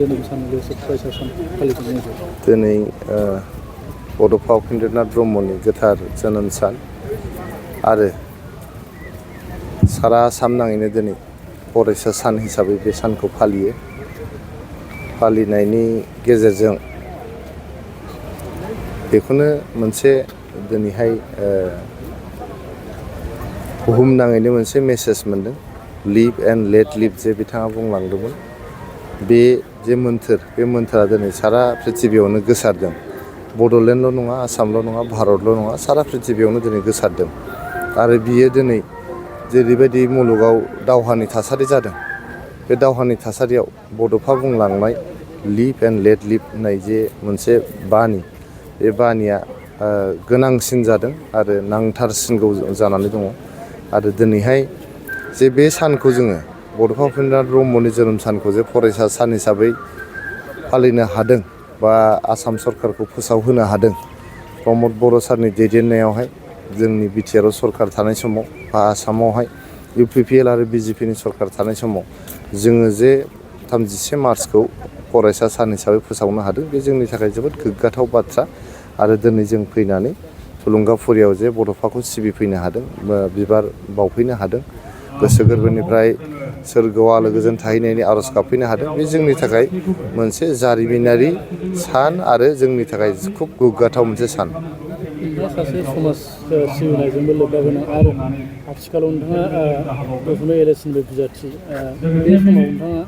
दिनै बड'फा उपेन्द्रनाथ ब्रह्मनि गोथार जोनोम सान आरो सारा आसाम नाङैनो दिनै फरायसा सान हिसाबै बे सानखौ फालियो। फालिनायनि गेजेरजों बेखौनो मोनसे दिनैहाय बुहुमनाङैनो मोनसे मेसेज मोनदों, लिभ एन्ड लेट लिभ जे बिथाङा बुंलांदोंमोन। बे जे मोन्थोर, बे मोन्थोरा दिनै सारा पृथिबियावनो गोसारदों। बड'लेण्डल' नङा, आसामल' नङा, भारतल' नङा, सारा पृथिबियावनो दिनै गोसारदों। आरो बियो दिनै जेरैबायदि मुलुगाव दावहानि थासारि जादों, बे दावहानि थासारियाव बड'फा बुंलांनाय लिभ एन्ड लेट लिभ होननाय जे मोनसे बानि, बे बानिया गोनांसिन जादों आरो नांथारसिनगौ जानानै दङ। आरो दिनैहाय जे बे सानखौ जोङो बड'फा उपेन्द्रनाथ ब्रह्मनि जोनोम सानखौ जे फरायसा सान हिसाबै फालिनो हादों बा आसाम सरकारखौ फोसावहोनो हादों प्रमद बर' सारनि दैदेननायावहाय, जोंनि बिटिआरआव सरकार थानाय समाव बा आसामावहाय इउपिपिएल आरो बिजेपिनि सरकार थानाय समाव जोङो जे 31 मार्चखौ फरायसा सान हिसाबै फोसावनो हादों, बे जोंनि थाखाय जोबोद गोग्गाथाव बाथ्रा। आरो दिनै जों फैनानै थुलुंगाफुरियाव जे बड'फाखौ सिबिफैनो हादों, बिबार बावफैनो हादों, गोसो गोरबोनिफ्राय सोरगोआव आलो गोजोन थाहैनायनि आर'ज गाबफैनो हादों, बे जोंनि थाखाय मोनसे जारिमिनारि सान आरो जोंनि थाखाय खुब गोग्गाथाव मोनसे सान। नोंथाङा सासे समाज सिबिनायजोंबो लोब्बा गोनां आरो आथिखालाव नोंथाङा गौथुमनाय एलएसएनबो बिजाथि। बे समाव नोंथाङा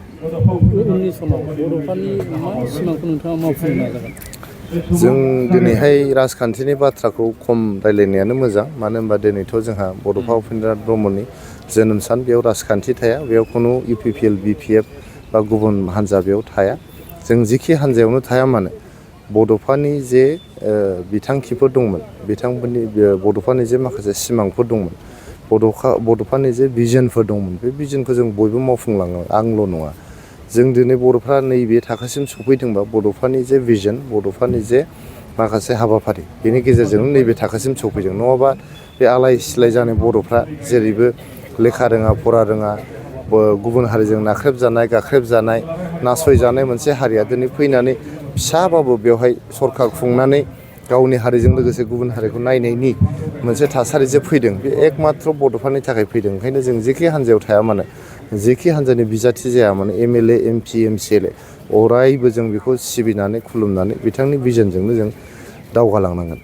उननि समाव बड'फानि मा सिमांखौ नोंथाङा मावफुंनो नाजागोन? जों दिनैहाय राजखान्थिनि बाथ्राखौ खम रायलायनायानो मोजां, मानो होनबा दिनैथ' जोंहा बड'फा उपेन्द्रनाथ ब्रह्मनि जोनोम सान, बेयाव राजखान्थि थाया, बेयाव खुनु इउपिपिएल बिपिएफ बा गुबुन हान्जा बेयाव थाया। जों जिखि हान्जायावनो थाया मानो बड'फानि जे बिथांखिफोर दंमोन, बिथांमोननि बड'फानि जे माखासे सिमांफोर दंमोन, बड'फानि जे भिजनफोर दंमोन, बे भिजनखौ जों बयबो मावफुंलाङो, आंल' नङा। जों दिनै बर'फ्रा नैबे थाखोसिम सफैदोंबा बड'फानि जे भिजन, बड'फानि जे माखासे हाबाफारि, बेनि गेजेरजों नैबे थाखोसिम सफैदों। नङाबा बे आलाय सिलाय जानाय बर'फ्रा जेरैबो लेखा रोङा, फरा रोङा, गुबुन हारिजों नाख्रेबजानाय, गाख्रेबजानाय, नासयजानाय मोनसे हारिया दिनै फैनानै फिसाबाबो बेवहाय सरकार खुंनानै गावनि हारिजों लोगोसे गुबुन हारिखौ नायनायनि मोनसे थासारि जे फैदों, बे एकमात्र बड'फानि थाखाय फैदों। ओंखायनो जों जेखि हान्जायाव थाया मानो, जेखि हान्जानि बिजाथि जाया मानो, एमएलए, एमपि, एमसिएलए, अरायबो जों बेखौ सिबिनानै खुलुमनानै बिथांनि भिजनजोंनो जों दावगालांनांगोन।